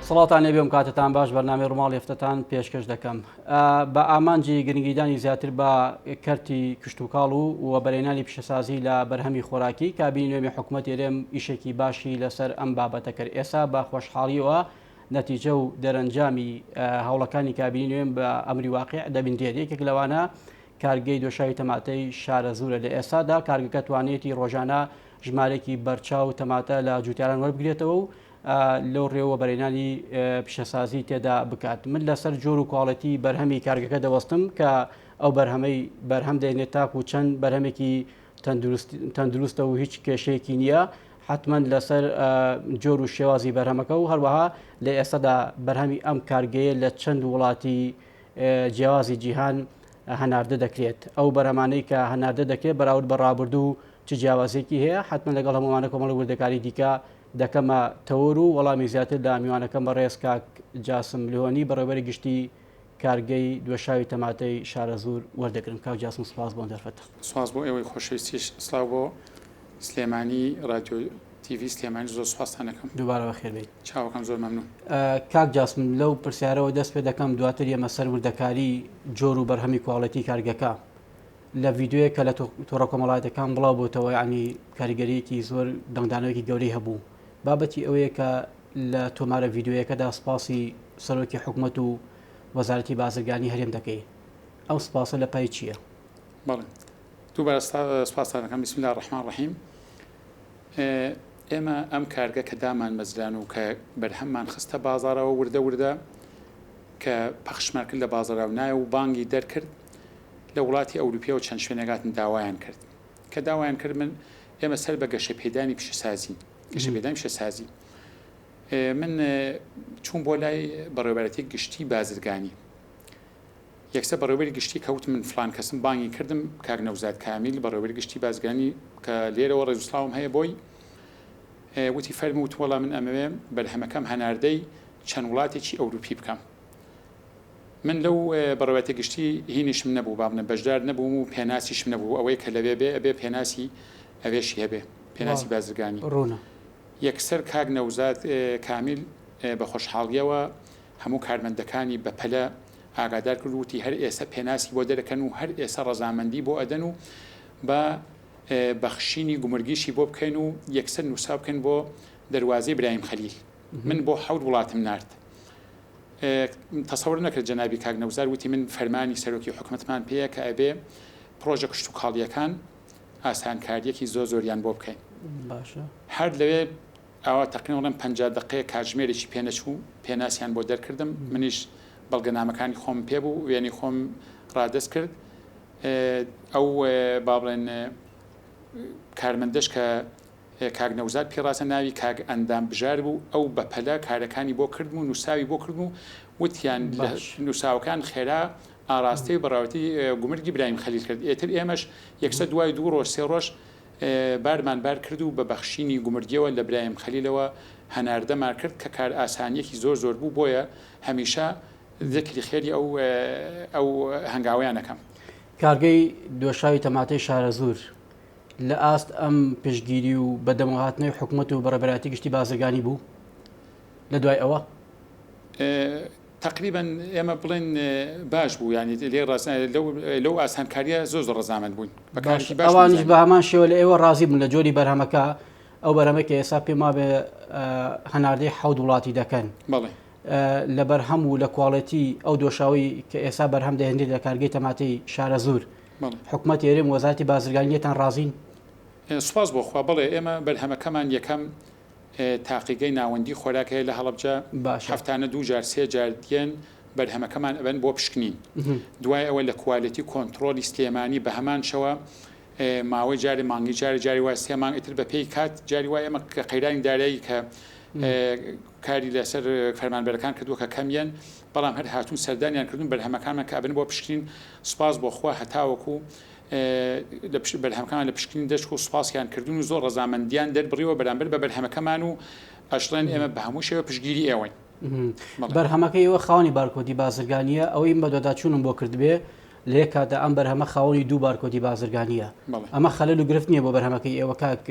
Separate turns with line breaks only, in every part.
سڵاوتان لێبێ ئەم کاتەتان باش بەرنامەی ڕووماڵی هەفتەتان پێشکەش دەکەم بە ئامانجی گرنگیدانی زیاتر بە کەرتی کشتوکاڵ و وەبەرهێنانی پیشەسازی لە بەرهەمی خۆراکی کابینی نوێمی حکوومەت هەرێم ئیشێکی باشی لەسەر ئەم بابەتە کرد ئێستا بە خۆشحاڵیەوە نەتیجە و دەرەنجامی هەوڵەکانی کابینی نوێم بە ئەمری واقع دەبینرێت یەکێک لەوانە کارگەی دۆشاوی تەماتەی شارەزوورە لە ئێستادا کارگەکە توانێتی ڕۆژانە ژمارێکی بەرچاو تەماتە لە جوتیاران وەربگرێتەوە و لەو ڕێوە وەبەرهێنانی پیشەسازی تێدا بکات من لەسەر جۆر و کواڵێتی بەرهەمی کارگەکە دەوەستم کە ئەو بەرهەمەی بەرهەم دێنێت تاکو چەند بەرهەمێکی تەندروستە و هیچ کێشەیەکی نییە حتمما لەسەر جۆر و شێوازی بەرهەمەکە و هەروەها لە ئێستادا بەرهەمی ئەم کارگەیە لە چەند وڵاتی جیاوازی جیهان هەناردە دەکرێت ئەو بەرهەمانەی کە هەناردە دەکرێت بەراورد بە ڕابردوو چ جیاوازێکی هەیە حتمما لەگەڵ هەمووانە کۆمەڵی وردەکاری دیکە دەکەمە تەوەر و وەڵامی زیاتر لە میوانەکەم بەڕێز کاک جاسم لهۆنی بەڕێوەبەری گشتی کارگەی دوێشاوی تەماتەی شارەزوور وەردەگرم. کاک جاسم سوپاس بۆ ئەم دەرفەتە.
سوپاس بۆ ئێوەی خۆشەویستیش. سڵاو بۆ سلێمانی ڕادیۆ تیڤی سلێمانی زۆر سوپاستان ئەکەم.
دووبارە بەخێر بێیت.
چاوەکەم زۆر مەمنون.
کاک جاسم لەو پرسیارەوە دەست پێ دەکەم دواتر یەمە سەر وردەکاری جۆر و بەرهەمی کواڵێتی کارگەکە. لە ڤیدیۆیەک کە لە تۆڕە کۆمەڵایەتەکان بڵاو بۆتەوە یعنی کاریگەریەکی زۆر دەنگدانەوەیەکی گەورەی هەبوو بابەتی ئەوەیە کە لە تۆمارە ڤیدیۆیەکەدا سپاسی سەرۆکی حکومەت و وەزارەتی بازرگانی هەرێم دەکەی ئەو سپاسە لە پای چییە؟
بەڵێ دووبارە سپاستان دەکەم بسم الله الرحمن الرحیم ئێمە ئەم کارگە کە دامان مەزران و کە بەرهەممان خستە بازارەوە وردە وردە کە پەخشمان کرد لە بازاراو نایە و بانگی دەرکرد لە وڵاتی ئەوروپیەوە چەند شوێنێک هاتن داوایان کرد کە داوایان کرد من ئێمە سەر بە گەشەپێدانی پیشەسازین گەشەپێدانی پیشەسازی من چوون بۆ لای بەڕێوەبەرەتی گشتی بازرگانی یەکسەر بەڕێوەبەری گشتی کەوت من فلان کەسم بانگی کردم کاک نەوزاد کامیل بەڕێوەبەری گشتی بازرگانی کە لێرەوە ڕێز و سڵاوم هەیە بۆی وتی فەرموو وتم وەڵا من ئەمەوێ بەرهەمەکەم هەناردەی چەند وڵاتێکی ئەوروپی بکەم من لەو بەڕێوەبەرایەتی گشتی هینیشم نەبوو با بڵێم بەشدار نەبووم و پێناسیشم نەبوو ئەوەی کە لەوێ بێ ئەبێ پێناسی ئەوێشی هەبێ پێناسی بازرگانی
ڕوونە.
یەکسەر کاک نەوزاد کامیل بە خۆشحاڵیەوە هەموو کارمەندەکانی بە پەلە ئاگادار کرد و وتی هەر ئێسە پێناسی بۆ دەرەکەن و هەر ئێسە ڕەزامەندی بۆ ئەدەن و با بەخشینی گومرگیشی بۆ بکەین و یەکسەر نووساو بکەین بۆ دەروازەی برایم خەلیل من بۆ حەوت وڵاتم نارد. تەسەورم نەکرد جەنابی کاک نەوزار وتی من فەرمانی سەرۆکی حکومەتمان پێیە کە ئەبێ پڕۆژە کشتوکاڵییەکان ئاسانکارییەکی زۆر زۆریان بۆ بکەین.
باشە.
هەر لەوێ ئاوا تەقریبەن بڵێم 50 دەقەیە کاتژمێرێکی پێ نەچوو پێناسیان بۆ دەرکردم منیش بەڵگەنامەکانی خۆم پێ بوو وێنەی خۆم ڕادەست کرد ئەو با بڵێن کارمەندەش کە کاک نەوزاد پیڕازە ناوی کاک ئەندام بژار بوو ئەو بەپەلە کارەکانی بۆ کردم و نووساوی بۆ کردم و وتیان لە نووساوەکان خێرا ئاراستەی بەڕێوەتی گومرگی برایم خەلیل کرد ئێتر ئێمەش یەکسەر دوای دوو ڕۆژ سێ ڕۆژ بارمان بار کرد و بە بەخشینی گومرگیەوە لە برایم خەلیلەوە هەناردەمان کرد کە کارئاسانیەکی زۆر زۆر بوو بۆیە هەمیشە زکری خێری ئەو ئەو هەنگاوەیان ئەکەم.
کارگەی دۆشاوی تەماتەی شارەزوور لە ئاست ئەم پشتگیری و بەدەمەوەهاتنەی حکومەت و بەڕێبەرایەتی گشتی بازرگانی بوو لە دوای ئەوە؟
تەقریبەن ئێمە بڵێن باش بوو یانی لێ لەو ئاسانکاریە زۆر زۆر ڕەزامەند بووین بە کارێکی باش
ئەوانیش بە هەمان شێوە لە ئێوە ڕازی بوون لە جۆری بەرهەمەکە ئەو بەرهەمە کە ئێستا پێم وابێ هەناردەی حەوت وڵاتی دەکەن
بەڵێ
لە بەرهەم و لە کواڵێتی ئەو دۆشاوی کە ئێستا بەرهەم دەهێنرێت لە کارگەی تەماتەی شارەزوور حکومەتی هەرێم و وەزارەتی بازرگانی لێتان ڕازین؟
سوپاس بۆ خوا بەڵێ ئێمە بەرهەمەکەمان یەکەم تاقیگەی ناوەندی خۆراک هەیە لە هەڵەبجە هەفتانە دوو جار سێ جار دێن بەرهەمەکەمان ئەبەن بۆ پشکنین دوای ئەوە لە کوالێتی کۆنتڕۆلی سلێمانی بە هەمان شەوە ماوەی جارێ مانگی جارێ جاری وایە سێ مانگ ئیتر بە پێی کات جاری وایە ئێمە کە قەیرانی دارایی کە کاری لەسەر فەرمانبەرەکان کردووە کە کەمیان بەڵام هەر هاتوون سەردانیان کردوون بەرهەمەکانمان کە ئەبن بۆ پشکنین سوپاس بۆ خوا هەتاوەکو لە بەرهەمەکان لە پشکنین دەچوو و سوپاسیان کردوون و زۆر ڕەزامەندیان دەربڕیوە بەرامبەر بە بەرهەمەکەمان و ئەشڵێن ئێمە بە هەموو شێوە پشتگیری ئێوەین.
بەرهەمەکەی ئێوە خاوەنی بارکۆدی بازرگانییە، ئەوەی من بەدواداچوونم بۆ کردبێ لە یەک کاتدا ئەم بەرهەمە خاوەنی دوو بارکۆدی بازرگانییە، ئەمە خەلەل و گرفت نییە بۆ بەرهەمەکەی ئێوە کاک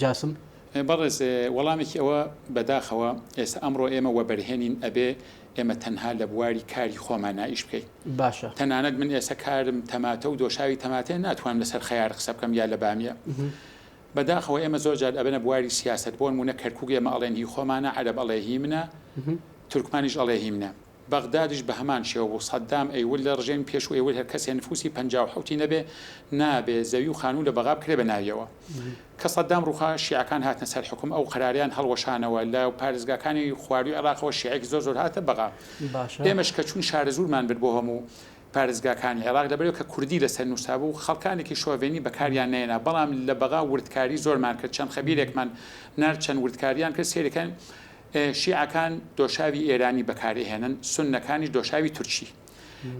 جاسم؟
بەڕێز وەڵامێکی ئەوە بەداخەوە ئێستا ئەمڕۆ ئێمە وەبەرهێنین ئەبێ ئێمە تەنها لە بواری کاری خۆمانا ئیش بکەین
باشە.
تەنانەت من ئێستا کارم تەماتە و دۆشاوی تەماتەیە ناتوانم لەسەر خەیار قسە بکەم یا لە بامیە بەداخەوە ئێمە زۆر جار ئەبەنە بواری سیاسەت بۆنمونە کەرکوک ئێمە ئەڵێن هی خۆمانە عەرەب ئەڵێ هی منە تورکمانیش ئەڵێ هی منە بەغدادیش بە هەمان شێوە بوو سەدام ئەیوت لە ڕژێمی پێشوو ئەیوت هەر کەسێ نفوسی 57 ی نەبێ نابێ زەوی و خانوو لە بەغا بکرێ بە ناویەوە کە سەدام ڕوخا شیعەکان هاتنە سەر حوکم ئەو قەراریان هەڵوەشانەوە لە پارێزگاکانی خواروی عێراقەوە شیعەیەکی زۆر زۆر هاتە بەغا
باشە.
ئێمەش کە چوین شارەزوورمان برد بۆ هەموو پارێزگاکانی عێراق لەبەرئەوەی کە کوردی لەسەر نووسابوو خەڵکانێکی شۆڤێنی بەکاریان نەهێنا بەڵام لە بەغا وردکاری زۆرمان کرد چەند خەبیرێکمان نارد چەند وردکاریان کرد سەیرەکەن شیعەکان دۆشاوی ئێرانی بەکار ئەهێنن سوننەکانیش دۆشاوی تورکی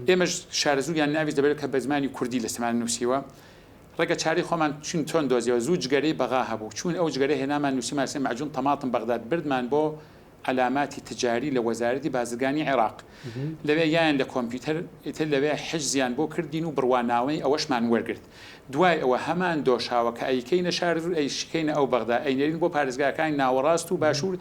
ئێمەش شارەزووریان ناویست لەبەرئەوەی کە بە زمانی کوردی لەسەرمان نووسیوە ڕێگە چارەی خۆمان چوین چۆن دۆزیەوە زوو جگەرەی بەغا هەبوو چوین ئەو جگەرە هێنامان نوسیمان لەسەر معجون طماطم بغداد بردمان بۆ عەلاماتی تجاری لە وەزارەتی بازرگانی عێراق لەوێ یایان لە کۆمپیوتەر ئیتر لەوێ حجزیان بۆ کردین و بڕواناوەی ئەوەشمان وەرگرت دوای ئەوە هەمان دۆشاوە کە ئەیکەینە شارەزوور ئەیشکەینە ئەو بەغدا ئەینێرین بۆ پارێزگاکانی ناوەڕاست و باشوور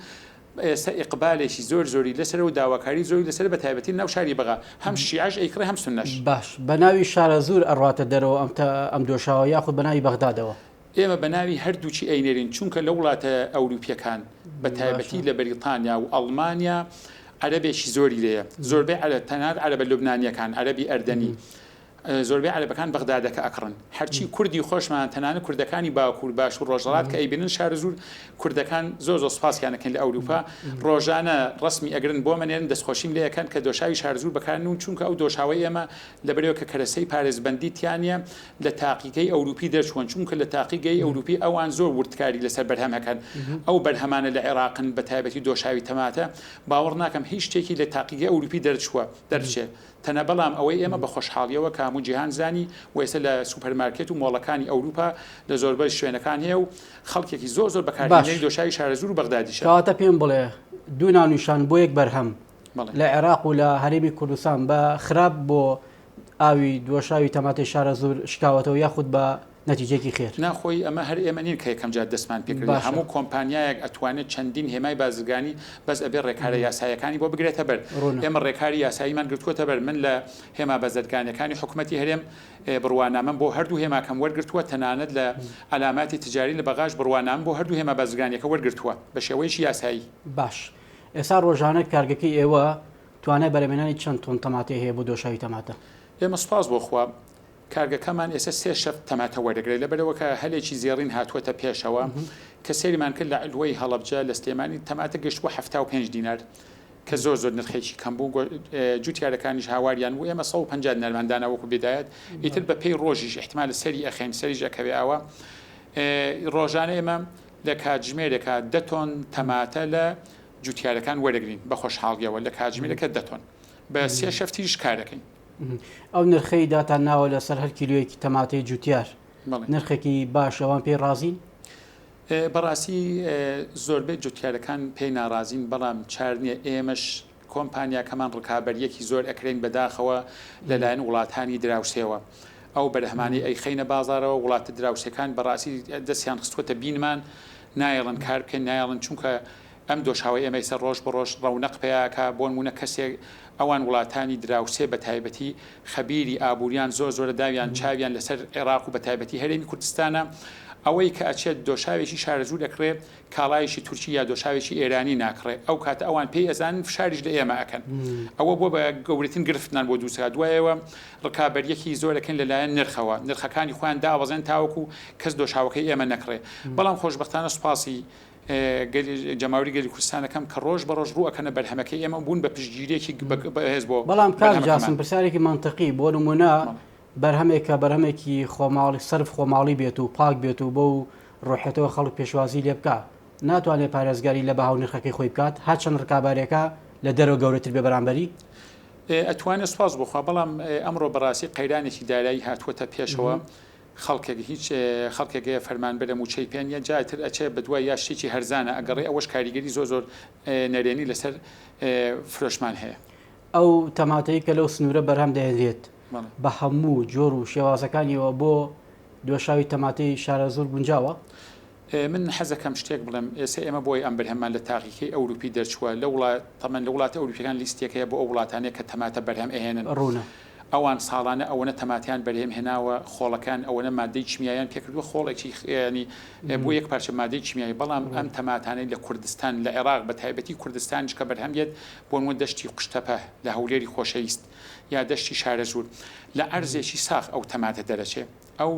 ئێستا ئیقبالێکی زۆر زۆری لەسەرە و داواکاری زۆری لەسەرە بە تایبەتی ناو شاری بەغا هەم شیعەش ئەیکڕێ هەم سوننەش.
باش بە ناوی شارەزوور ئەڕواتە دەرەوە ئەم ئەم دۆشاوە یاخود بە ناوی بەغدادەوە؟
ئێمە بە ناوی هەردووکی ئەینێرین چونکە لە وڵاتە ئەوروپیەکان بە تایبەتی لە بەریتانیا و ئەڵمانیا عەرەبێکی زۆری لێیە زۆربەی عەرەب تەنانەت عەرەبە لوبنانیەکان عەرەبی ئەردەنی زۆربەی عەرەبەکان بەغدادەکە ئەکڕن هەرچی کوردی خۆشمان تەنانەت کوردەکانی باکوور باشوور ڕۆژهەڵات کە ئەیبینن شارەزوور کوردەکان زۆر زۆر سوپاسیان ئەکەین لە ئەوروپا ڕۆژانە ڕەسمی ئەگرن بۆ مەنێرن دەستخۆشیم لێ ئەکەن کە دۆشاوی شارەزوور بەکارنون چونکە ئەو دۆشاوەی ئێمە لەبەرئەوە کە کەرەسەی پارێزبەندی تیا نیە لە تاقیگەی ئەوروپی دەرچووەن چونکە لە تاقیگەی ئەوروپی ئەوان زۆر وردکاری لەسەر بەرهەم ئەکەن ئەو بەرهەمانە لە عێراقن بە تایبەتی دۆشاوی تەماتە باوەڕ ناکەم هیچ شتێکی لە تاقیگەی ئەوروپی دەرچووە دەربچێ تەنە بەڵام ئەوەی ئێمە بە خۆشحاڵیەوە کە هەموو جیهان زانی و ئێستا لە سوپەر مارکێت و مۆڵەکانی ئەوروپا لە زۆربەی شوێنەکان هەیە و خەڵکێکی زۆر زۆر
باش.
بەکارهێنەری دۆشاوی شارەزوور و بەغدادیشە.
کەواتە پێم بڵێ دوو ناونیشان بۆ یەک بەرهەم
بەڵێ.
لە عێراق و لە هەرێمی کوردستان بە خراپ بۆ ئاوی دۆشاوی تەماتەی شارەزوور شکاوەتەوە یاخود بە نەتیجەیەکی خێر؟
نا خۆی ئەمە هەر ئێمە نین کە یەکەم جار دەستمان پێکردوە
باشە.
هەموو کۆمپانیایەک ئەتوانێت چەندین هێمای بازرگانی بەس ئەبێ ڕێکارە یاساییەکانی بۆ بگرێتە بەر
ڕوونە.
ئێمە ڕێکاری یاساییمان گرتووەتە بەر من لە هێما بازرگانیەکانی حکومەتی هەرێم بڕوانامەم بۆ هەردوو هێماکەم وەرگرتووە تەنانەت لە عەلاماتی تجاری لە بەغاش بڕوانامەم بۆ هەردوو هێما بازرگانیەکە وەرگرتووە بە شێوەیەکی یاسایی.
باش ئێستا ڕۆژانە کارگەکەی ئێوە توانای بەرهەمهێنانی چەند تۆن تەماتەی هەیە بۆ دۆشاوی تەماتە؟
ئێمە سوپاس بۆ خوا کارگەکەمان ئێستا سێ شەفت تەماتە وەردەگرێت، لەبەرئەوە کە هەلێکی زێڕین هاتووەتە پێشەوە، کە سەیرمان کرد لە عەلوەی هەڵەبجە لە سلێمانی تەماتە گەیشتبووە 75 دینار، کە زۆر زۆر نرخێکی کەم بوو، جوتیارەکانیش هاواریان بوو، ئێمە 150 دینارمان دانا وەکو بدایەت، ئیتر بە پێی ڕۆژیش ئیحتمالە سەری ئەخەین، سەریش ئەکەوێ ئاوا. ڕۆژانە ئێمە لە کاتژمێرێکا دە تۆن تەماتە لە جوتیارەکان وەرەگرین بە خۆشحاڵیەوە لە کاتژمێرێکە دە تۆن، بە سێ شەفتیش کارەکەین.
ئەو نرخەی داتان ناوە لەسەر هەر کیلۆیەکی تەماتەی جوتیار نرخێکی باش ئەوان پێی ڕازین؟
بەڕاستی زۆربەی جوتیارەکان پێی ناڕازین بەڵام چار نییە ئێمەش کۆمپانیاکەمان ڕکابەریەکی زۆر ئەکرێین بەداخەوە لەلایەن وڵاتانی دراوسێوە ئەو بەرهەمانەی ئەیخەینە بازارەوە وڵاتە دراوسێکان بەڕاستی دەستیان خستووەتە بینمان نایەڵن کار بکەین نایەڵن چونکە ئەم دۆشاوەی ئێمە ئیستا ڕۆژ بە ڕۆژ ڕەونەق پەیا ئەکا، بۆنموونە کەسێک ئەوان وڵاتانی دراوسێ بە تایبەتی خەبیری ئابووریان زۆر زۆرە داویان چاویان لەسەر عێڕاق و بە تایبەتی هەرێمی کوردستانە ئەوەی کە ئەچێت دۆشاوێکی شارەزوور ئەکڕێ کاڵایەکی تورکی یا دۆشاوێکی ئێرانی ناکڕێ ئەو کاتە ئەوان پێی ئەزانن فشاریش لە ئێمە ئەکەن ئەوە بووە بە گەورەترین گرفتمان بۆ دروست ئەکا دوایەوە ڕکابەریەکی زۆر ئەکەن لە لایەن نرخەوە نرخەکانی خۆیان دابەزێن تاوەکو کەس دۆشاوەکەی ئێمە نەکڕێ بەڵام خۆشبەختانە سوپاسی گەلی جەماوەری گەلی کوردستان ئەکەم کە ڕۆژ بە ڕۆژ ڕوو ئەکەنە بەرهەمەکەی ئێمە و بوون بە پشتگیریەکی بەهێز بۆ
بەڵام کاک
بەرهەمەکەمان.
جاسم پرسیارێکی مەنتقی بۆ نمونە بەرهەمێک کە بەرهەمێکی خۆماڵی سەرف خۆماڵی بێت و پاک بێت و بەو ڕۆحێتەوە خەڵک پێشوازی لێ بکا ناتوانێت پارێزگاری لە بەها و نرخەکەی خۆی بکات هەرچەند ڕکابارێکە لە دەرەوە گەورەتر بێ بەرامبەری؟
ئەتوانێت سوپاس بۆ خوا بەڵام ئەمڕۆ بەڕاستی قەیرانێکی دارایی هاتووەتە پێشەوە خەڵکێک هیچ خەڵکێک هەیە فەرمانبەرە مووچەی پێ نیە جا ئیتر ئەچێ بەدوای یا شتێکی هەرزانە ئەگەڕێ ئەوەش کاریگەری زۆر زۆر نەرێنی لەسەر فرۆشمان هەیە.
ئەو تەماتەی کە لەو سنوورە بەرهەم دەهێنرێت بە هەموو جۆر و شێوازەکانیەوە بۆ دۆشاوی تەماتەی شارەزوور گونجاوە؟
من حەزەکەم شتێک بڵێم، ئێستا ئێمە بۆی ئەم بەرهەممان لە تاقیکەی ئەوروپی دەرچووە، لە وڵات تەمەن لە وڵاتە ئەوروپیەکان لیستێک هەیە بۆ ئەو وڵاتانەی کە تەماتە بەرهەم ئەهێنن.
ڕوونە.
ئەوان ساڵانە ئەوەنە تەماتەیان بەرهەم هێناوە، خۆڵەکان ئەوەنە مادەی کیمیاییان پێکردووە، خۆڵێکی یانی بۆ یەک پارچە مادەی کیمیایی، بەڵام ئەم تەماتانەی لە کوردستان، لە عێراق بە تایبەتی کوردستانیش کە بەرهەم دێت، بۆ نموونە دەشتی قوشتەپە لە هەولێری خۆشەویست یا دەشتی شارەزوور، لە عەرزێکی ساغ ئەو تەماتە دەرەچێ. ئەو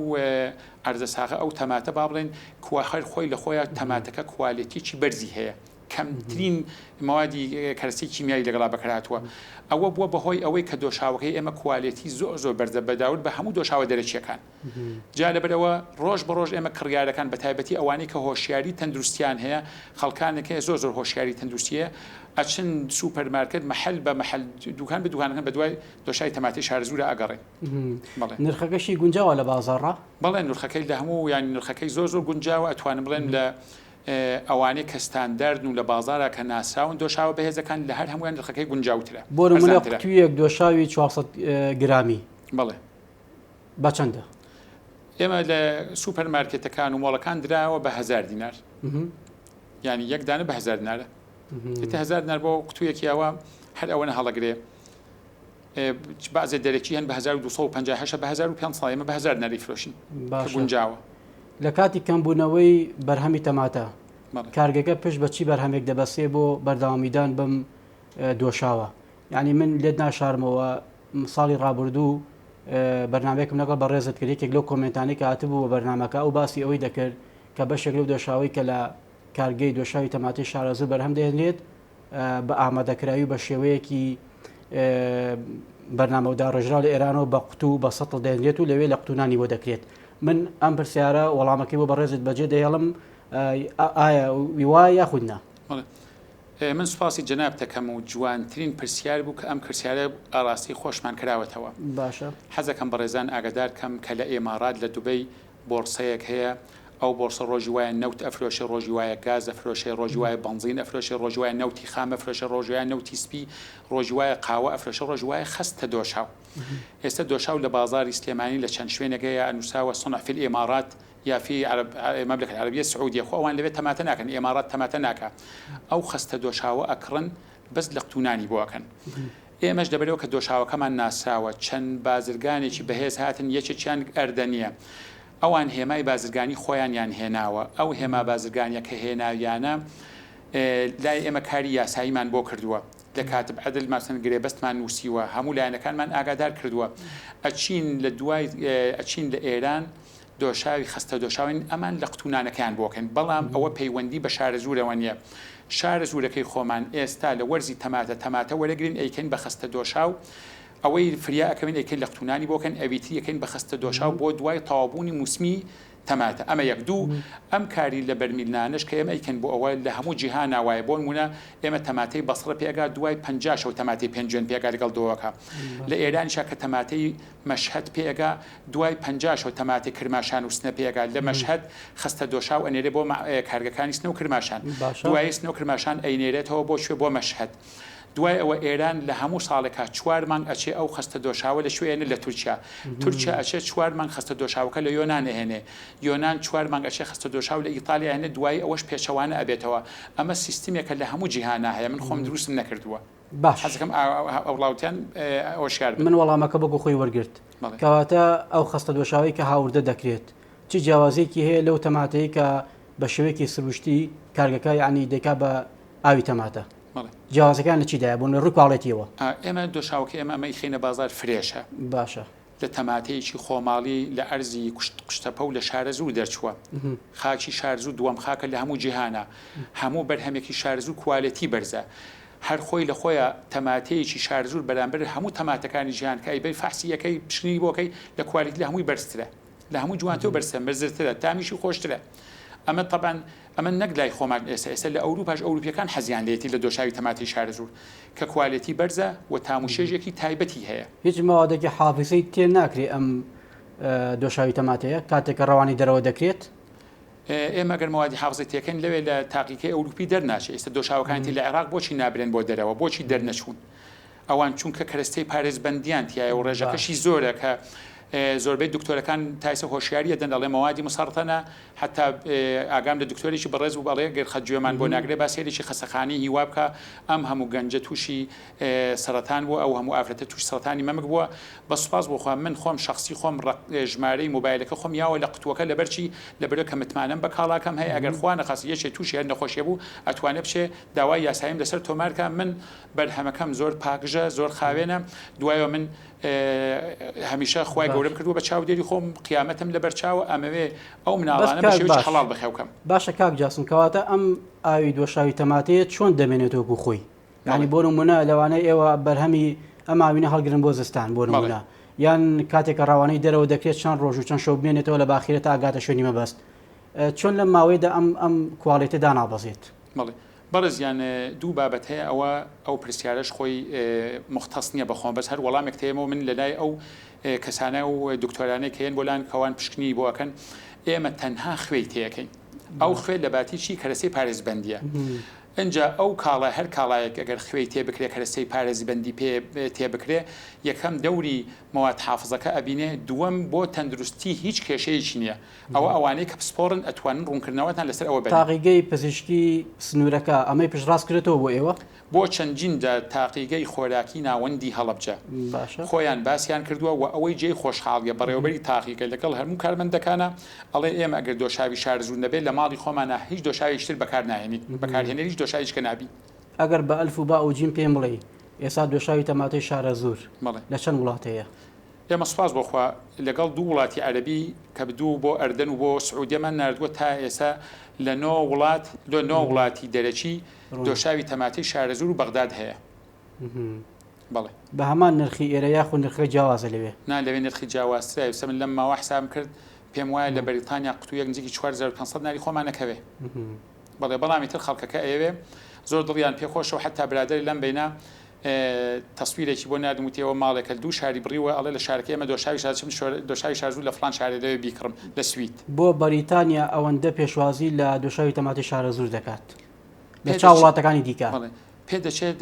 عەرزە ساغە ئەو تەماتە با بڵێن کوا هەر خۆی لە خۆیا تەماتەکە کوالێتیی بەرزی هەیە کەمترین مەوادی کەرەسەی کیمیایی لەگەڵا بەکارهاتووە ئەوە بووە بەهۆی ئەوەی کە دۆشاوەکەی ئێمە کوالێتی زۆر زۆر بەرزە بەداورد بە هەموو دۆشاوە دەرەکییەکان جا لەبەرئەوە ڕۆژ بە ڕۆژ ئێمە کڕیارەکان بە تایبەتی ئەوانەی کە هۆشیاری تەندروستیان هەیە خەڵکانێک هەیە زۆر زۆر هۆشیاری تەندروستی هەیە ئەچن سوپەر مارکت مەحەل بە مەحەل دوکان بە دوکانەکان بەدوای دۆشاوی تەماتەی شارەزوورا ئەگەڕێن.
بەڵێ. نرخەکەشی گونجاوە لە بازاڕا؟
بەڵێ نرخەکەی لە هەموو یانی نرخەکەی زۆر زۆر گونجاوە ئەتوانم بڵێم لە ئەوانەی کە ستانداردن و لە بازاڕا کە ناسراون دۆشاوە بەهێزەکان لە هەر هەموویان نرخەکەی گونجاوترە
بۆ نمونە ئەرزانترە. قوتویەک دۆشاوی 400 گرامی
بەڵێ.
بە چەندە؟
ئێمە لە سوپەر مارکێتەکان و مۆڵەکان دراوە بە هەزار دینار یانی یەک دانە بە هەزار دینارە ئیتر هەزار دینار بۆ قوتویەکی ئەوە هەر ئەوەنە هەڵەگرێ. بەعزێ دەرەکی هەن بە 1258 بە 1500 ئێمە بە 1000 دینار ئەیفرۆشین کە
باشە
گونجاوە.
لە کاتی کەمبوونەوەی بەرهەمی تەماتە کارگەکە پشت بە چی بەرهەمێک دەبەستێ بۆ بەردەوامیدان بەم دۆشاوە؟ یعنی من لێت ناشارمەوە ساڵی ڕابردوو بەرنمەیەکم لەگەڵ بەڕێزت کرد یەکێک لەو کۆمێنتانەی کە هاتبوو بە بەرنمەکە ئەو باسی ئەوەی دەکرد کە بەشێک لەو دۆشاوەی کە لە کارگەی دۆشاوی تەماتەی شارەزوور بەرهەم دەهێنرێت بە ئامادەکراوی و بە شێوەیەکی بەرنامە و داڕێژراو لە ئێرانەوە بە قوتو و بە سەتڵ دێنرێت و لەوێ لە قوتونانی بۆ دەکرێت. من ئەم پرسیارە وەڵامەکەی بۆ بەڕێزت بەجێ دەهێڵم ئایا وایە یاخود نا؟
بەڵێ من سوپاسی جەنابت دەکەم و جوانترین پرسیار بوو کە ئەم کرسیارە ئاراستەی خۆشمان کراوەتەوە.
باشە.
حەزەکەم بەڕێزان ئاگادار کەم کە لە ئێماڕات لە دوبەی بۆڕسەیەک هەیە ئەو بۆڕسە ڕۆژی وایە نەوت ئەفرۆشێ ڕۆژی وایە گاز ئەفرۆشێ ڕۆژی وایە بەنزین ئەفرۆشێ ڕۆژی وایە نەوتی خام ئەفرۆشێ ڕۆژی وایە نەوتی سپی ڕۆژی وایە قاوە ئەفرۆشێ ڕۆژی وایە خەستە دۆشاو ئێستا دۆشاو لە بازاری سلێمانی لە چەند شوێنێک هەیە نووساوە صنع في الامارات یا في عرب مملكة العربية السعودية خۆ ئەوان لەوێ تەماتە ناکەن ئێمارات تەماتە ناکا ئەو خەستە دۆشاوە ئەکڕن بەس لەقتونانی بۆ ئەکەن ئێمەش لەبەرئەوە کە دۆشاوەکەمان ناسراوە، چەند بازرگانێکی بەهێز هاتن، یەکێکیان ئەردەنییە. ئەوان هێمای بازرگانی خۆیانیان هێناوە، ئەو هێما بازرگانییە کە هێناویانە، لای ئێمە کاری یاساییمان بۆ کردووە. لە کاتب عەدل مەسەلەن گرێبەستمان نووسیوە، هەموو لایەنەکانمان ئاگادار کردووە. ئەچین لە دوای ئەچین لە ئێران دۆشاوی خەستە دۆشاوین ئەمان لە قوتوو نانەکەیان بۆ کەین بەڵام ئەوە پەیوەندی بە شارەزوورەوە نیە شارەزوورەکەی خۆمان ئێستا لە وەرزی تەماتە تەماتە وەرەگرین ئەیکەین بە خەستە دۆشاو ئەوەی فریا ئەکەوین ئەیکەین لە قوتوو نانی بۆ کەین ئەویتری ئەکەین بە خەستە دۆشاو بۆ دوای تەواوبوونی موسمی تەماتە ئەمە یەک دوو ئەم کاری لە بەرمیل نانەش کە ئێمە ئەیکەین بۆ ئەوە لە هەموو جیهانا وایە بۆ نموونە ئێمە تەماتەی بەسڕە پێ ئەگا دوای 50 شەو تەماتەی پێنجوێن پێ ئەگا لەگەڵ دۆوەکە لە ئێرانیشا کە تەماتەی مەشهەد پێ ئەگا، دوای 50 شەو تەماتەی کرماشان و سنە پێ ئەگا، لە مەشهەد خەستە دۆشاو ئەنێرێ بۆ کارگەکانی سنە و کرماشان، دوایی سنە و کرماشان ئەینێرێتەوە بۆ کوێ؟ بۆ مەشهەد. دوای ئەوە ئێران لە هەموو ساڵێکا چوار مانگ ئەچێ ئەو خەستە دۆشاوە لە کوێ ئەێنێ؟ لە تورکیا. تورکیا ئەچێ چوار مانگ خەستە دۆشاوەکە لە یۆنان ئەهێنێ. یۆنان چوار مانگ ئەچێ خەستە دۆشاو لە ئیتالیا ئەهێنێ، دوایی ئەوەش پێچەوانە ئەبێتەوە. ئەمە سیستمێکە لە هەموو جیهانا هەیە، من خۆم دروستم نەکردووە.
باش.
حەزەکەم هاوڵاتیان هۆشیار
بن. من وەڵامەکە وەکو خۆی وەرگرت.
بەڵێ.
کەواتە ئەو خەستە دۆشاوەی کە هاوردە دەکرێت چ جیاوازیەکی هەیە لەو تەماتەی کە بە شێوەیەکی سروشتی کارگەکە یانی دەیکا بە ئاوی تەماتە؟
بەڵێ.
جیاوازەکان لە چیدایە بۆ ڕووی کواڵێتیەوە؟
ئێمە دۆشاوەکەی ئێمە ئەمە ئیخەینە بازار فرێشە.
باشە.
لە تەماتەیەکی خۆماڵی لە ئەرزی قوشتەپە و لە شارەزوور دەرچووە. خاکی شارزوور دووەم خاکە لە هەموو جیهانا. هەموو بەرهەمێکی شارزوور کوالێتی بەرزە. هەر خۆی لە خۆیا تەماتەیەکی شارزوور بەرامبەر هەموو تەماتەکانی جیهان کە ئەیبەی فەحسی ئەکەی پشکنینی بۆ ئەکەی لە کوالێتی لە هەمووی بەرزترە. لە هەمووی جوانتر و بەرزترە، مزرترە، تامیشی خۆشترە. ئەمە تەبعەن ئەمە نەک لای خۆمان ئێستا، ئێستا لە ئەوروپاش ئەوروپیەکان حەزیان لێیەتی لە دۆشاوی تەماتەی شارەزوور کە کوالێتی بەرزە و تام و چێژێکی تایبەتی هەیە.
هیچ مەوادێکی حافیزەی تێ ناکرێ ئەم دۆشاوی تەماتەیە کاتێک کە ڕەوانی دەرەوە دەکرێت؟
ئێمە گەر مەوادی حافزەی تێکەین لەوێ لە تاقیکەی ئەوروپی دەرناچێ، ئێستا دۆشاوەکانی تر لە عێراق بۆچی نابرێن بۆ دەرەوە، بۆچی دەرنەچوون؟ ئەوان چونکە کەرەستەی پارێزبەندیان تیایە و ڕێژەکەشی زۆرە کە. زۆربەی دکتۆرەکان تا ئێستا هۆشیاری ئەدەن ئەڵێ مەوادی مسەڕتەنە حەتا ئاگام لە دکتۆرێکی بەڕێز بوو ئەڵێ گەر خەت گوێمان بۆ ناگرێ با سەیرێکی خەسەخانەی هیوا بکا ئەم هەموو گەنجە تووشی سەرەتان بووە ئەو هەموو ئافرەتە تووشی سەرەتانی مەمک بووە بەس سوپاس بۆ خوا من خۆم شەخسی خۆم ڕەق ژمارەی مۆبایلەکە خۆم یاوە لە قوتووەکە لەبەرچی لەبەرئەوەی کە متمانەم بە کاڵاکەم هەیە ئەگەر خوا نەخواستە یەکێ تووشی هەر نەخۆشیە بوو ئەتوانێ بچێ داوای یاساییم لەسەر تۆمار کا من بەرهەمەکەم زۆر پاکژە زۆر خاوێنە دوایەوە من هەمیشە خوای گەورەم کردووە بە چاودێری خۆم قیامەتم لەبەر چاوە ئەمەوێ ئەو مناڵانە بە شێوەیەکی حەڵاڵ بەخێو کەم.
باشە کاک جاسم کەواتە ئەم ئاوی دۆشاوی تەماتەیە چۆن دەمێنێتەوە وەکو خۆی؟ یانی بۆ نمونە لەوانەیە ئێوە بەرهەمی ئەم ئاوینە هەڵگرن بۆ زستان بۆ نمونە یان کاتێک کە ڕەوانەی دەرەوە دەکرێت چەند ڕۆژ و چەند شەو بمێنێتەوە لە باخیرە تا ئەگاتە شوێنی مەبەست چۆن لەم ماوەیەدا ئەم ئەم quality ە دانابەزێت؟
بەڵێ بەڕێزیان دوو بابەت هەیە ئەوە ئەو پرسیارەش خۆی موختەس نیە بەخۆم بەس هەر وەڵامێک تێمەوە من لەلای ئەو کەسانە و دکتۆرانەی کە یەن بۆ لان کەوان پشکنینی بۆ ئەکەن ئێمە تەنها خوێی تێەکەین ئەو خوێ لە باتی چی کەرەسەی پارێزبەندیە ئنجا ئەو کاڵا هەر کاڵایەک ئەگەر خوێی تێ بکرێ کەرەسەی پارێزبەندی پێ تێ بکرێ یەکەم دەوری مواد حافزەکە ئەبینێ دووەم بۆ تەندروستی هیچ کێشەیەکی نیە ئەوە ئەوانەی کە پسپۆڕن ئەتوانن ڕوونکردنەوەتان لەسەر ئەوە بەنێ.
تاقیگەی پزیشکی سنوورەکە ئەمەی پشتڕاست کردۆتەوە بۆ ئێوە؟
بۆ چەندین جار تاقیگەی خۆراکی ناوەندی هەڵەبجە
باشە.
خۆیان باسیان کردووە و ئەوەی جێی خۆشحاڵیە بەڕێوەبەری تاقیگە لەگەڵ هەموو کارمەندەکانا ئەڵێ ئێمە ئەگەر دۆشاوی شارەزوور نەبێ لە ماڵی خۆمانا هیچ دۆشاوێکی تر بەکار ناهێنین بەکارهێنەری هیچ دۆشاوێکی کە نابین.
ئەگەر بە ئەلف و با و جیم پێم بڵێی ئێستا دۆشاوی تەماتەی شارەزوور
بەڵێ.
لە چەند وڵات هەیە؟
ئێمە سوپاس بۆ خوا لەگەڵ دوو وڵاتی عەرەبی کە دوو بۆ ئەردەن و بۆ سعودیەمان ناردووە تا ئێستا لە نۆ وڵات لە نۆ وڵاتی دەرەکی دۆشاوی تەماتەی شارەزوور و بەغداد هەیە. بەڵێ.
بە هەمان نرخی ئێرە یاخود نرخەکە جیاوازە لەوێ؟
نا لەوێ نرخی جیاوازترە ئێستا من لەم ماوە حسابم کرد پێم وایە لە بەریتانیا قوتوویەک نزیکی 4500 ناری خۆمان ئەکەوێ. بەڵێ بەڵام ئیتر خەڵکەکە ئەیەوێ زۆر دڵیان پێ خۆشە و حەتا برادەرێ لەم بەینە تەسویرێکی بۆ ناردم وتی ئەوە ماڵێکە دوو شاری بڕیوە ئەڵێ لە شارەکەی ئێمە دۆشاوی شار چم دۆشاوی شارزوو لە فڵان شارێ دەوێ بیکڕم لە سوید.
بۆ بەریتانیا ئەوەندە پێشوازی لە دۆشاوی تەماتەی شارەزوور دەکات لە چاو وڵاتەکانی دیکە؟
بەڵێ پێ دەچێت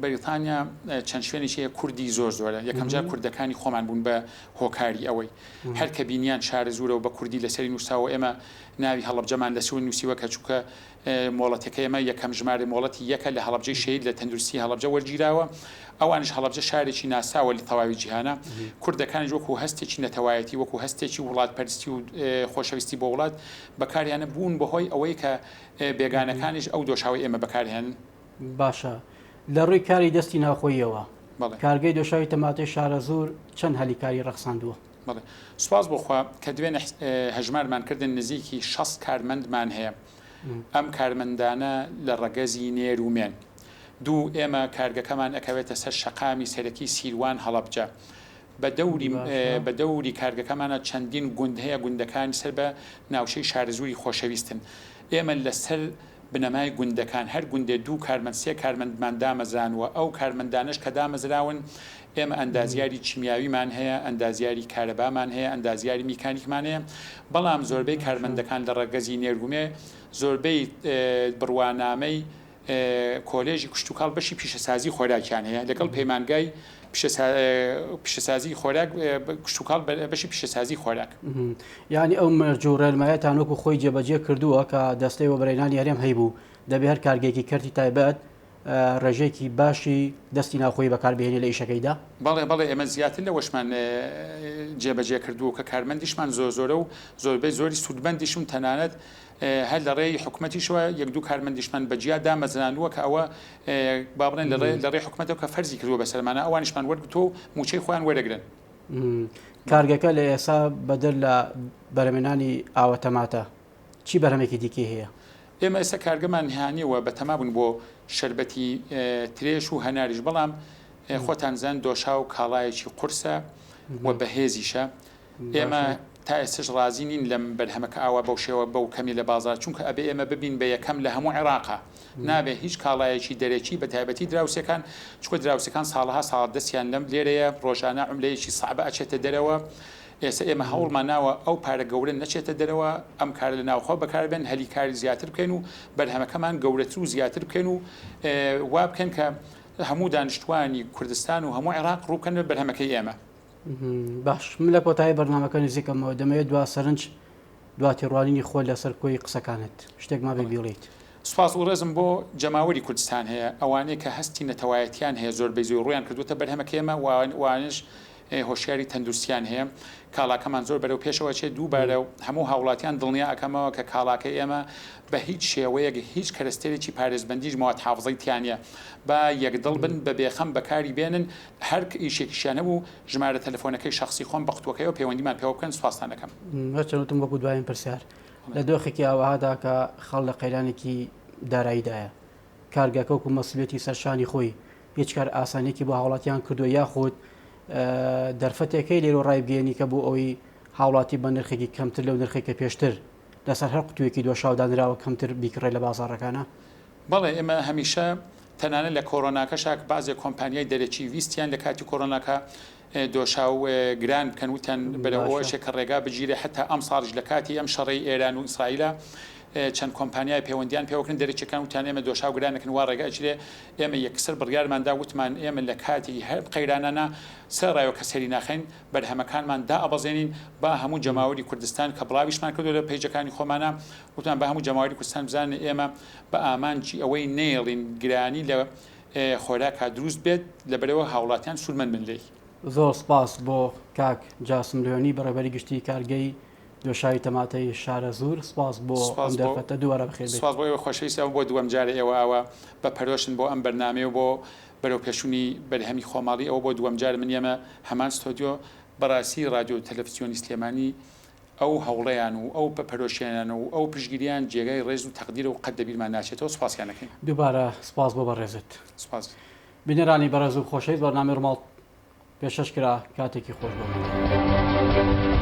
بەریتانیا چەند شوێنێکی هەیە کوردی زۆر زۆرە یەکەم جار کوردەکانی خۆمان بوون بە هۆکاری ئەوەی هەر کە بینیان شارەزوورە و بە کوردی لەسەری نووساوە ئێمە ناوی هەڵەبجەمان لەسەر نووسیوە کە چونکە مۆڵەتەکەی ئێمە یەکەم ژمارەی مۆڵەتی یەکە لە هەڵەبجەی شەهید لە تەندروستی هەڵەبجە وەرگیراوە، ئەوانیش هەڵەبجە شارێکی ناساوە لە تەواوی جیهانا، کوردەکانیش وەکو هەستێکی نەتەوایەتی، وەکو هەستێکی وڵاتپەرستی و خۆشەویستی بۆ وڵات بەکاریانە بوون بەهۆی ئەوەی کە بێگانەکانیش ئەو دۆشاوەی ئێمە بەکارهێنن.
باشە لە ڕووی کاری دەستی ناوخۆییەوە کارگەی دۆشاوی تەماتەی شارەزوور چەند هەلی کاری ڕەخساندووە؟
بەڵێ سوپاس بۆ خوا کە دوێنێ هەژمارمان کردن نزیکی 60 کارمەندمان هەیە. ئەم کارمەندانە لە ڕەگەزی نێر و مێن. دوو، ئێمە کارگەکەمان ئەکەوێتە سەر شەقامی سەرەکی سیروان هەڵەبجە. بە دەوری بە دەوری کارگەکەمانا چەندین گوند هەیە گوندەکانی سەر بە ناوچەی شارەزووری خۆشەویستن. ئێمە لە سەر بنەمای گوندەکان هەر گوندێ دوو کارمەند سێ کارمەندمان دامەزرانووە ئەو کارمەندانەش کە دامەزراون ئێمە ئەندازیاری کیمیاویمان هەیە، ئەندازیاری کارەبامان هەیە، ئەندازیاری میکانیکمان هەیە، بەڵام زۆربەی کارمەندەکان لە ڕەگەزی نێرگومێ، زۆربەی بڕوانامەی کۆلێژی کشتوکاڵ بەشی پیشەسازی خۆراکیان هەیە، لەگەڵ پەیمانگای پیشەسازی خۆراک کشتوکاڵ بەشی پیشەسازی خۆراک.
یانی ئەو مەرج و ڕێنمایەتان وەکو خۆی جێبەجێ کردووە کە دەستەی وەبەرهێنانی هەرێم هەیبوو، دەبێ هەر کارگەیەکی کەرتی تایبەت ڕێژەیەکی باشی دەستی ناوخۆیی بەکار بهێنێ لە ئیشەکەیدا؟
بەڵێ بەڵێ ئێمە زیاتر لەوەشمان جێبەجێ کردووە کە کارمەندیشمان زۆر زۆرە و زۆربەی زۆری سوودمەندیشن تەنانەت هەر لە ڕێی حکومەتیشەوە یەک دوو کارمەندیشمان بە جیا دامەزراندووە کە ئەوە با بڵێن لە ڕێی حکومەتەوە کە فەرزی کردووە بەسەرمانە ئەوانیشمان وەرگرتووە و مووچەی خۆیان وەرەگرن.
کارگەکە لە ئێسا بەدەر لە بەرهەمهێنانی ئاوە تەماتە چی بەرهەمێکی دیکەی هەیە؟
ئێمە ئێستا کارگەمان هانیوە بەتەما بوون بۆ شەربەتی ترێش و هەناریش بەڵام خۆتان زان دۆشاو کاڵایەکی قورسە و بەهێزیشە ئێمە تا ئێستش ڕازی نین لەم بەرهەمە کە ئاوا بەو شێوە بەو کەمی لە بازار چونکە ئەبێ ئێمە ببین بە یەکەم لە هەموو عێراقا نابێ هیچ کاڵایەکی دەرەکی بە تایبەتی دراوسێکان چونکە دراوسێکان ساڵەها ساڵ دەستیان لەم لێرەیە ڕۆژانە عوملەیەکی سەعبە ئەچێتە دەرەوە ئێستا ئێمە هەوڵمان ناوە ئەو پارە گەورە نەچێتە دەرەوە، ئەم کارە لە ناوخۆ بەکاربێن، هەلی کاری زیاتر بکەین و بەرهەمەکەمان گەورەتر و زیاتر بکەین و وا بکەین کە هەموو دانیشتووانی کوردستان و هەموو عێراق ڕوو بکەن بە بەرهەمەکەی ئێمە.
باش من لە کۆتایی بەرنامەکە نزیکەمەوە دەمەوێت دوا سەرنج دوا تێڕوانینی خۆت لەسەر کۆی قسەکانت شتێک مابێ بیڵێیت.
سوپاس و ڕێزم بۆ جەماوەری کوردستان هەیە ئەوانەی کە هەستی نەتەوایەتیان هەیە زۆربەی زۆی ڕوویان کردووەتە بەرهەمەکەی ئێمە و ئەوانەش هۆشیاری تەندروستیان هەیە کاڵاکەمان زۆر بەرەو پێشەوە ئەچێت دووبارە هەموو هاوڵاتیان دڵنیا ئەکەمەوە کە کاڵاکەی ئێمە بە هیچ شێوەیەک هیچ کەرەستەیەکی پارێزبەندیش مواد حافظەی تیا نیە با یەکدڵ بن بە بێخەم بەکاری بێنن هەر ئیشێکیشیان هەبوو ژمارە تەلەفۆنەکەی شەخسی خۆم بە قوتوەکەیەوە پەیوەندیمان پێوە بکەن سوپاستان ئەکەم.
هەرچەند وتم وەکو دوایین پرسیار لە دۆخێکی ئاوەهادا کە خەڵ لە قەیرانێکی داراییدایە کارگەکە وەکو مەسئولیەتی سەرشانی خۆی هیچ کار ئاسانیەکی بۆ هاوڵاتیان کردووە یاخود دەرفەتێک هەیە لێرەوە ڕایبگەیەنی کە بۆ ئەوەی هاوڵاتی بە نرخێکی کەمتر لەو نرخێک کە پێشتر لەسەر هەر قوتوویەکی دۆشاو دانراوە کەمتر بیکڕێ لە بازاڕەکانە؟
بەڵێ ئێمە هەمیشە تەنانەت لە کۆرۆناکەشا بەعزێ کۆمپانیای دەرەکی ویستیان لە کاتی کۆرۆناکە دۆشاو گران بکەن وتیان بەرەو ئەوە ئەچێ کە ڕێگا بگیرێ حەتا ئەمساڵیش لە کاتی ئەم شەڕەی ئێران و ئیسرائیلا چەند کۆمپانیای پەیوەندیان پێوەکردن دەرەکیەکان وتیان ئێمە دۆشاو گران ئەکەن وا ڕێگا ئەگیرێ ئێمە یەکسەر بڕیارمان دا وتمان ئێمە لە کاتی هەر قەیرانانە سەرەڕای کە سەری ناخەین بەرهەمەکانمان دائەبەزێنین با هەموو جەماوەری کوردستان کە بڵاویشمان کردوە لە پەیجەکانی خۆمانا وتمان با هەموو جەماوەری کوردستان بزانن ئێمە بە ئامانجی ئەوەی نەیەڵین گرانی لە خۆراکا دروست بێت لەبەرئەوە هاوڵاتیان سوودمەند بن لێی.
زۆر سپاس بۆ کاک جاسم لوێنی بەڕێوبەری گشتی کارگەی دۆشاوی تەماتەی شارەزوور سپاس بۆ ئەم دەرفەتە دووبارە بەخێر بێیت.
سپاس بۆ ئێوە خۆشەویست ئەوە بۆ دووەم جارە ئێوە ئاوا بە پەرۆشن بۆ ئەم بەرنامەیە و بۆ بەرەوپێشچوونی بەرهەمی خۆماڵی ئەوە بۆ دووەم جار من یەمە هەمان ستۆدیۆ بەڕاستی ڕادیۆ و تەلەفزیۆنی سلێمانی ئەو هەوڵەیان و ئەو پەرۆشیانیان و ئەو پشتگیریان جێگای ڕێز و تەقدیرە و قەت لەبیرمان ناچێتەوە سوپاسیان ئەکەین.
دووبارە سپاس بۆ بەڕێزت.
سپاس.
بینەرانی بەڕێز و خۆشەویست بەرنامەی ڕوماڵ پێشکەش کرا کاتێکی خۆش بۆ بینەران.